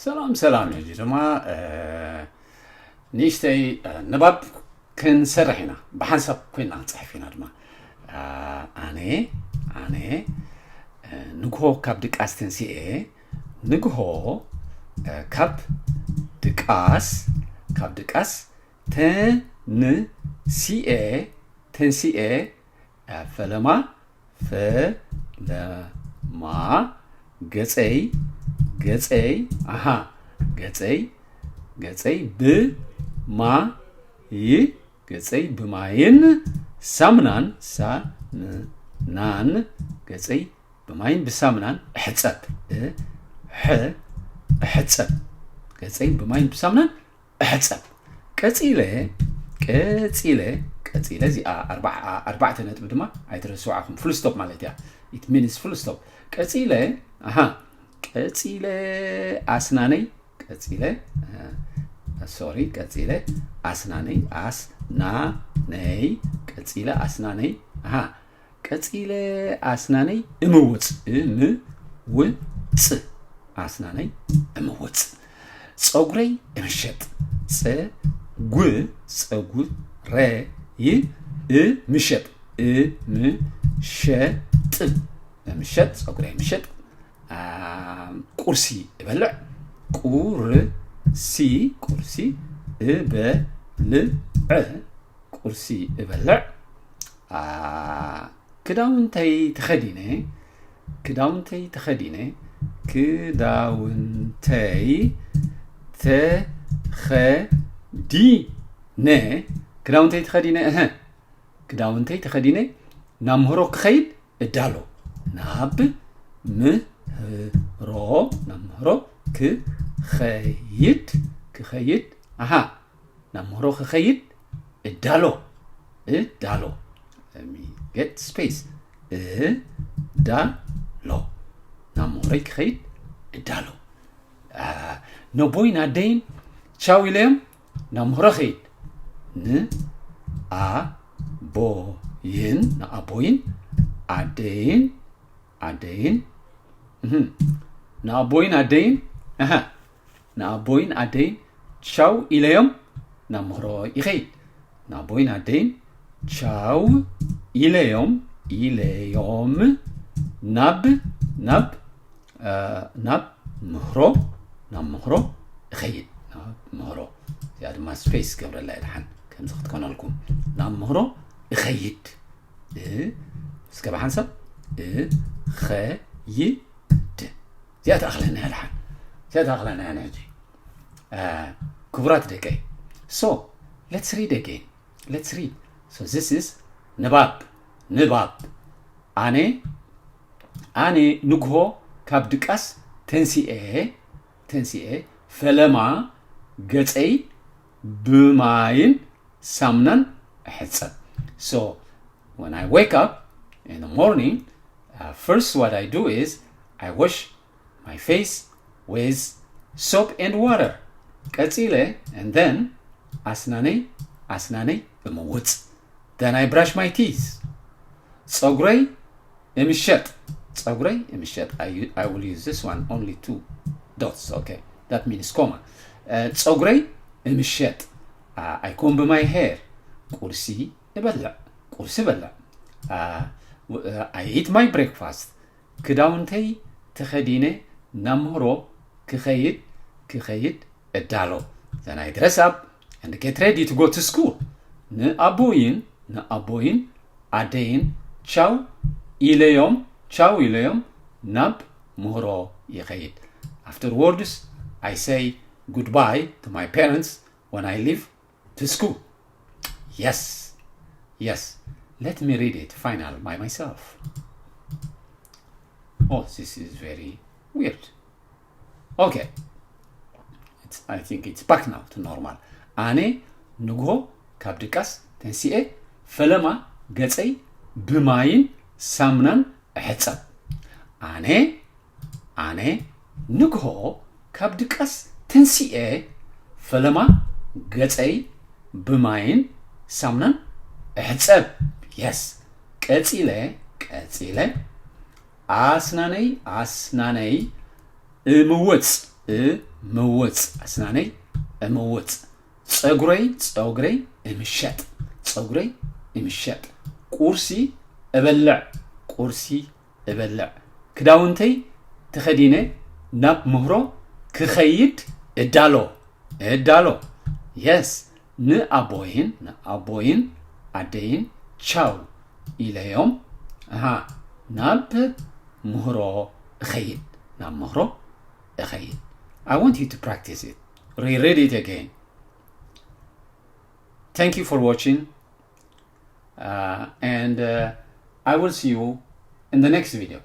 ሰላም ሰላም። ሕጂ ድማ ንእሽተይ ንባብ ክንሰርሕ ኢና። ብሓንሳብ ኮይና ክንፅሕፍ ኢና ድማ። ኣነ ኣነ ንግሆ ካብ ድቃስ ተንሲኤ ንግሆ ካብ ድቃስ ካብ ድቃስ ተንሲኤ ተንሲኤ ፈለማ ፈለማ ገፀይ ገፀይ ኣሃ ገፀይ ገፀይ ብማይ ገፀይ ብማይን ሳምናን ሳምናን ገፀይ ብማይን ብሳምናን እሕፀብ እሕ እሕፀብ ገፀይ ብማይን ብሳምናን እሕፀብ ቀፂለ ቀፂለ ቀፂለ እዚኣ ኣርባዕተ ነጥቢ ድማ ኣይትረስዓኹም። ፍሉስቶፕ ማለት እያ። It means ፍሉስቶፕ። ቀፂለ ኣሃ ቀፂለ ኣስናነይ ቀፂለ ሶሪ ቀፂለ ኣስናነይ ኣስናነይ ቀፂለ ኣስናነይ ኣሃ ቀፂለ ኣስናነይ እምውፅ እምውፅ ኣስናነይ እምውፅ ፀጉረይ እምሸጥ ፀጉ ፀጉረይ እምሸጥ እምሸጥ እምሸጥ ፀጉረይ እምሸጥ ቁርሲ እበልዕ ቁርሲ ቁርሲ እበልዕ ቁርሲ እበልዕ ክዳውንተይ ተኸዲነ ክዳውንተይ ተኸዲነ ክዳውንተይ ተኸዲነ ክዳውንተይ ተኸዲነ እህ ክዳውንተይ ተኸዲነ ናብ ምህሮ ክኸይድ እዳሎ ናብ ምህሮ ናብ ምህሮ ክኸይድ ክኸይድ ኣሃ ናብ ምህሮ ክኸይድ እዳሎ እዳሎ get space እዳሎ ናብ ምህሮይ ክኸይድ እዳሎ ነቦይን ኣደይን ቻው ኢለዮም ናብ ምህሮ ኸይድ ንኣቦይን ንኣቦይን ኣደይን ኣደይን ንኣቦይን ኣደይን ንኣቦይን ኣደይን ቻው ኢለዮም ናብ ምህሮ ይኸይድ ንኣቦይን ኣደይን ቻው ኢለዮም ኢለዮም ናብ ናብ ናብ ምህሮ ናብ ምህሮ እኸይድ ናብ ምህሮ እዚኣ ድማ space ገብረላ ይድሓን ከምዚ ክትኮነልኩም ናብ ምህሮ እኸይድ እስከ ብሓንሳብ እኸይድ እዚኣ ተኣኽለና ይድሓን እዚኣ ተኣኽለና እያ ሕጂ ክቡራት ደቀይ so let's read again let's read so this is ንባብ ንባብ ኣነ ኣነ ንግሆ ካብ ድቃስ ተንሲኤ ተንሲኤ ፈለማ ገፀይ ብማይን ሳምናን እሕፀብ so when I wake up in the morning uh, first what I do is I wash my face with soap and water ቀፂለ and then ኣስናነይ ኣስናነይ ብምውፅ then I brush my teeth ፀጉረይ እምሸጥ ፀጉረይ እምሸጥ I will use this one only two dots okay that means comma ፀጉረይ እምሸጥ I comb my hair ቁርሲ እበልዕ ቁርሲ እበልዕ I eat my breakfast ክዳውንተይ ተኸዲነ ናብ ምህሮ ክኸይድ ክኸይድ እዳሎ then I dress up and get ready to go to school ንኣቦይን ንኣቦይን ኣደይን ቻው ኢለዮም ቻው ኢለዮም ናብ ምህሮ ይኸይድ afterwards I say goodbye to my parents when I leave to school yes yes let me read it final by myself oh this is very weird okay it's, I think it's back now to normal ኣነ ንግሆ ካብ ድቃስ ተንሲኤ ፈለማ ገፀይ ብማይን ሳምናን እሕፀብ ኣነ ኣነ ንግሆ ካብ ድቃስ ተንሲኤ ፈለማ ገፀይ ብማይን ሳምናን እሕፀብ yes ቀፂለ ቀፂለ ኣስናነይ ኣስናነይ እምውፅ ምውፅ ኣስናነይ እምውፅ ፀጉረይ ፀጉረይ እምሸጥ ፀጉረይ እምሸጥ ቁርሲ እበልዕ ቁርሲ እበልዕ ክዳውንተይ ተኸዲነ ናብ ምህሮ ክኸይድ እዳሎ እዳሎ yes ንኣቦይን ንኣቦይን ኣደይን ቻው ኢለዮም ኣሃ ናብ ምህሮ እኸይድ ናብ ምህሮ እኸይድ I want you to practice it reread it again thank you for watching uh, and uh, I will see you in the next video